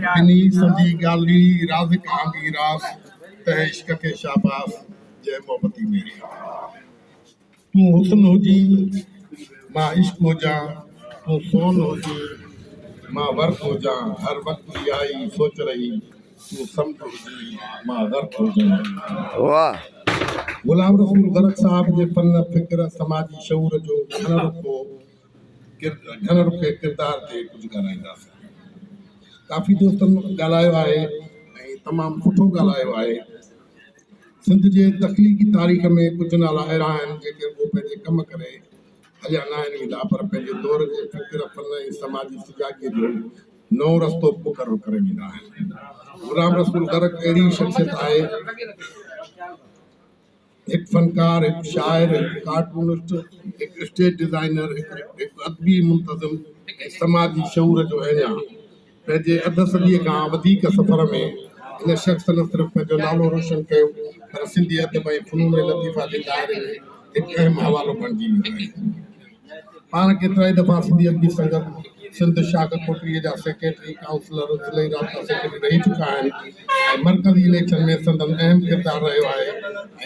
ٻنهي سندي ڳالهي رازق آندي راس، تنهن عشق کي شاباس، جنهن محبتي ميڙي. تون حسن هجين، مان عشق هجان، تون سون هجين، مان ورق هجان، هر وقت اها ئي سوچ رهي، تون سمنڊ هجين، مان غرق هجان. واھ. غلام رسول غرق صاحب جي فن، فڪر، سماجي شعور جو گهڻ رخو گهڻ رخي ڪردار تي ڪجهه ڳالهائينداسين. ڪافي دوستن ڳالهايو آهي ۽ تمام سٺو ڳالهايو آهي. سنڌ جي تخليقي تاريخ ۾ ڪجهه نالا اهڙا آهن جيڪي رڳو پنهنجي ڪم ڪري هليا ناهن ويندا پر پنهنجي دور جي فڪر، فن ۽ سماجي سجاڳيء جو نئون رستو به مقرر ڪري ويندا آهن. غلام رسول غرق اهڙي ئي شخصيت آهي. هڪ فنڪار، هڪ شاعر، هڪ ڪارٽونسٽ، هڪ اسٽيج ڊزائنر، هڪ ادبي منتظم ۽ سماجي شعور جو اهڃاڻ. پنهنجي اڌ صديء کان وڌيڪ سفر ۾ هن شخص نه صرف پنهنجو نالو روشن ڪيو پر سنڌي ادب ۽ فنون لطيفه جي دائري ۾ هڪ اهم حوالو بڻجي ويو آهي. پاڻ ڪيترائي دفعا سنڌي ادبي سنگت سنڌ شاخ ڪوٽڙيء جا سيڪريٽري، ڪائونسلر، ضلعي رابطا سيڪريٽري رهي چڪا آهن ۽ مرڪزي اليڪشن ۾ سندن اهم ڪردار رهيو آهي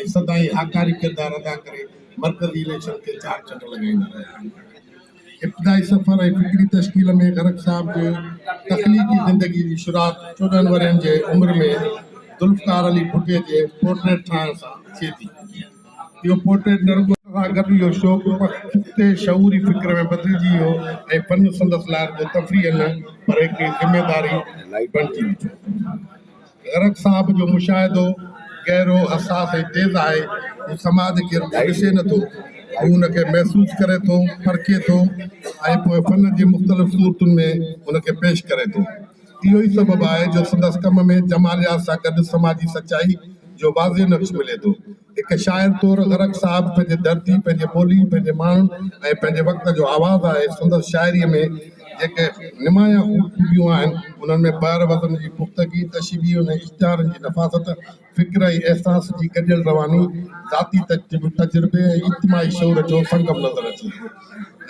۽ سدائين هاڪاري ڪردار ادا ڪري مرڪزي اليڪشن کي چار چنڊ لڳائيندا رهيا آهن. ابتدائي سفر ۽ فڪري تشڪيل ۾ غرق صاحب جي تخليقي زندگيء جي شروعات 14 ورهين جي عمر ۾ ذوالفقار علي ڀٽي جي پورٽريٽ ٺاهڻ سان ٿئي ٿي. اهو پورٽريٽ نه رڳو. سان گڏ اهو شوق پختي شعوري فڪر ۾ بدلجي ويو ۽ فن سندس لاء رڳو تفريح نه پر هڪڙي ذميداري بڻجي ويٺو. غرق صاحب جو مشاهدو گهرو، حساس ۽ تيز آهي. هو سماج کي رڳو ڏسي نه ٿو، هو ان کي محسوس ڪري ٿو، پرکي ٿو ۽ پوء فن جي مختلف صورتن ۾ ان کي پيش ڪري ٿو. اهو ئي سبب آهي جو سندس ڪم ۾ جماليات سان گڏ سماجي سچائي جو واضح نقش ملي ٿو. هڪ شاعر طور غرق صاحب پنهنجي ڌرتي، پنهنجي ٻولي، پنهنجي ماڻهن ۽ پنهنجي وقت جو آواز آهي. سندس شاعريء ۾ جيڪي نمايان خوبيون آهن، انهن ۾ بحر وزن جي پختگي، تشبيهن ۽ اشتهارن جي نفاست، فڪر ۽ احساس جي گڏيل رواني، ذاتي تجربي ۽ اجتماعي شعور جو سنگم نظر اچي ٿو.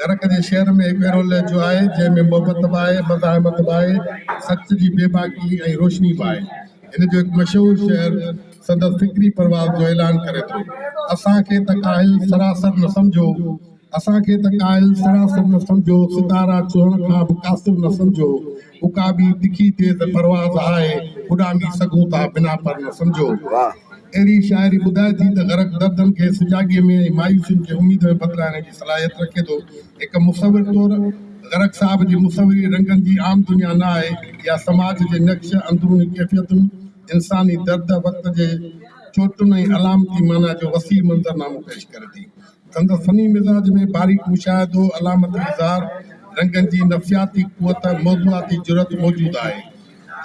غرق جي شعر ۾ هڪ اهڙو لهجو آهي، جنهن ۾ محبت به آهي، مزاحمت به آهي، سچ جي بيباڪي ۽ روشني به آهي. هن جو هڪ مشهور شعر سندس فڪري پرواز جو اعلان ڪري ٿو. اسان کي ته ڪاهل سراسر نه سمجهو، اسان کي ته ڪاهل سراسر نه سمجهو، ستارا ڇهڻ کان به قاصر نه سمجهو، عقابي تکي تيز پرواز آهي، اڏامي سگهون ٿا بنا پر نه سمجهو. اهڙي شاعري ٻڌائي ٿي ته غرق دردن کي سجاڳيء ۾ ۽ مايوسين کي اميد ۾ بدلائڻ جي صلاحيت رکي ٿو. هڪ مصور طور غرق صاحب جي مصوري رنگن جي عام دنيا نه آهي، اها سماج جي نقش، اندروني ڪيفيتن، انساني درد، وقت جي چوٽن ۽ علامتي معنيٰ جو وسيع منظرنامو پيش ڪري ٿي. سندس فني مزاج ۾ باريڪ مشاهدو، علامتي اظهار، رنگن جي نفسياتي قوت، موضوعاتي جرئت موجود آهي.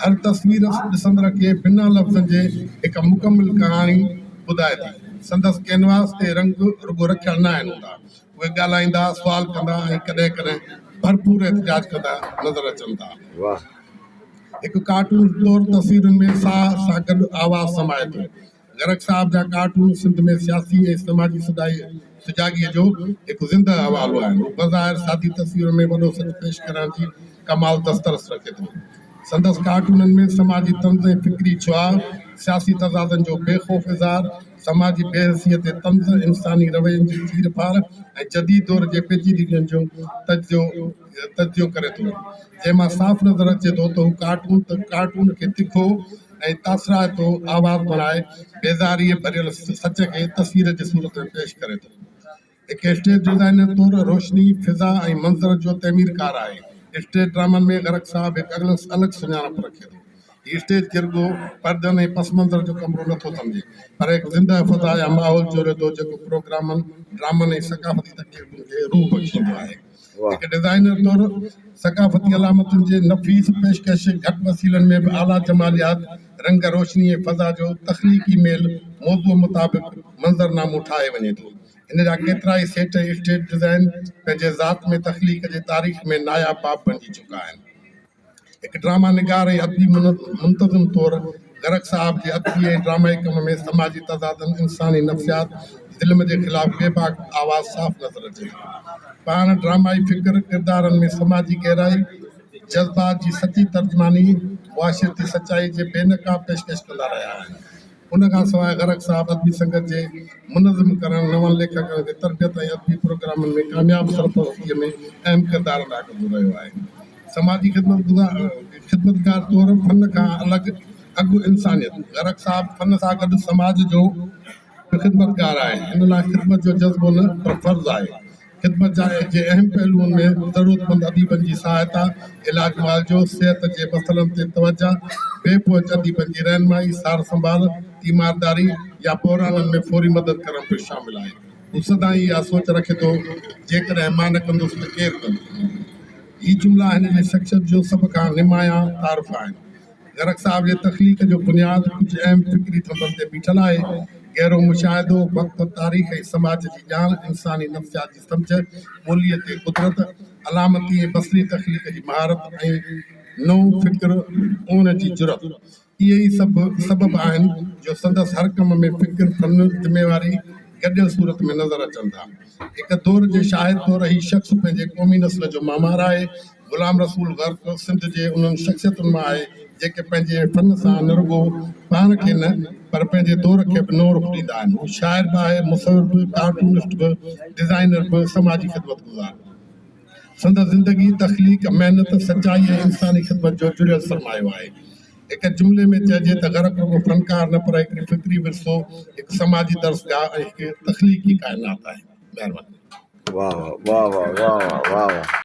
هر تصوير ڏسندڙ کي بنا لفظن جي هڪ مڪمل ڪهاڻي ٻڌائي ٿي. سندس ڪينواس تي رنگ رڳو رکيل ناهن هوندا، اهي ڳالهائيندا، سوال ڪندا ۽ ڪڏهن ڪڏهن ڀرپور احتجاج ڪندا نظر اچن ٿا. هڪ ڪارٽون طور تصويرن ۾ ساهه سان گڏ آواز سمائي ٿو. غرق صاحب جا ڪارٽون سنڌ ۾ سياسي ۽ سماجي سجاڳيء جو هڪ زندهه حوالو آهن. هو بظاهر سادي تصوير ۾ وڏو سچ پيش ڪرڻ جي ڪمال دسترس رکي ٿو. سندس ڪارٽونن ۾ سماجي طنز ۽ فڪري ڇهاء، سياسي تضادن جو بي خوف اظهار، سماجي بي حسيء تي طنز، انساني روين جي چير ڦاڙ ۽ جديد دور جي پيچيدگين جو تجزيو ڪري ٿو، جنهن مان صاف نظر اچي ٿو ته هو ڪارٽون کي تکو ۽ تاثرائتو آواز بڻائي بيزاريء ڀريل سچ کي تصوير جي صورت ۾ پيش ڪري ٿو. هڪ اسٽيج ڊزائنر طور روشني، فضا ۽ منظر جو تعميرڪار آهي. اسٽيج ڊرامن ۾ غرق صاحب هڪ الڳ سڃاڻپ رکي ٿو. هي اسٽيج کي رڳو پردن ۽ پس منظر جو ڪمرو نه ٿو سمجهي، پر هڪ زندهه فضا يا ماحول جوڙي ٿو، جيڪو پروگرامن، ڊرامن ۽ ثقافتي تقريبن کي روح بخشيندو آهي. هڪ ڊزائنر طور ثقافتي علامتن جي نفيس پيشڪش، گهٽ وسيلن ۾ به اعليٰ جماليات، رنگ، روشني ۽ فضا جو تخليقي ميل موضوع مطابق منظرنامو ٺاهي وڃي ٿو. هن جا ڪيترائي سيٽ ۽ اسٽيج ڊزائن پنهنجي ذات ۾ تخليق جي تاريخ ۾ ناياب باب بڻجي چڪا آهن. هڪ ڊراما نگار ۽ ادبي منتظم طور غرق صاحب جي ادبي ۽ ڊرامائي ڪم ۾ سماجي تضادن، انساني نفسيات، ظلم جي خلاف بي باڪ آواز صاف نظر اچي ٿو. پاڻ ڊرامائي فڪر، ڪردارن ۾ سماجي گهرائي، جذبات جي سچي ترجماني، معاشرتي سچائي جي بي نقاب پيشڪش ڪندا رهيا آهن. ان کان سواء غرق صاحب ادبي سنگت جي منظم ڪرڻ، نون ليکڪن کي تربيت ۽ ادبي پروگرامن ۾ ڪامياب سرپرستيء ۾ اهم ڪردار ادا ڪندو رهيو آهي. سماجي خدمتگار طور فن کان الڳ اڳ انسانيت، غرق صاحب فن سان گڏ سماج جو به خدمتگار آهي. هن لاء خدمت جو جذبو نه پر فرض آهي. خدمت جي اهم پهلوئن ۾ ضرورتمند اديبن جي سهائتا، علاج معالجو، صحت جي مسئلن تي توجهه، بي پهچ اديبن جي رهنمائي، سار سنڀال، تيمارداري يا بحرانن ۾ فوري مدد ڪرڻ پڻ شامل آهي. هو سدائين اها سوچ رکي ٿو، جيڪڏهن مان نه ڪندس ته ڪير ڪندو؟ هي جملا هن جي شخصيت جو سڀ کان نمايان تعارف آهن. غرق صاحب جي تخليق جو بنياد ڪجهه اهم فڪري ٿنڀن تي بيٺل آهي. گهرو مشاهدو، وقت، تاريخ ۽ سماج جي ڄاڻ، انساني نفسيات جي سمجهه، ٻوليء تي قدرت، علامتي ۽ بصري تخليق جي مهارت ۽ نئون فڪر اڻڻ جي جرئت. اهي ئي سڀ سبب آهن جو سندس هر ڪم ۾ فڪر، فن، ذميواري گڏيل صورت ۾ نظر اچن ٿا. هڪ دور جي شاهد طور هي شخص پنهنجي قومي نسل جو معمار آهي. غلام رسول غرق سنڌ جي انهن شخصيتن مان آهي، جيڪي پنهنجي فن سان نه رڳو پاڻ کي نه پر پنهنجي دور کي به نئون رخ ڏيندا آهن. هو شاعر به آهي، مصور به، ڪارٽونسٽ به، ڊزائنر به، سماجي خدمتگذار به. سندس زندگي تخليق، محنت، سچائي ۽ انساني خدمت جو جڙيل سرمايو آهي. هڪ جملي ۾ چئجي ته غرق رڳو فنڪار نه پر هڪڙي فڪري ورثو، هڪ سماجي درسگاهه ۽ هڪ تخليقي ڪائنات آهي. مهرباني. واه واه واه واه واه واه واه.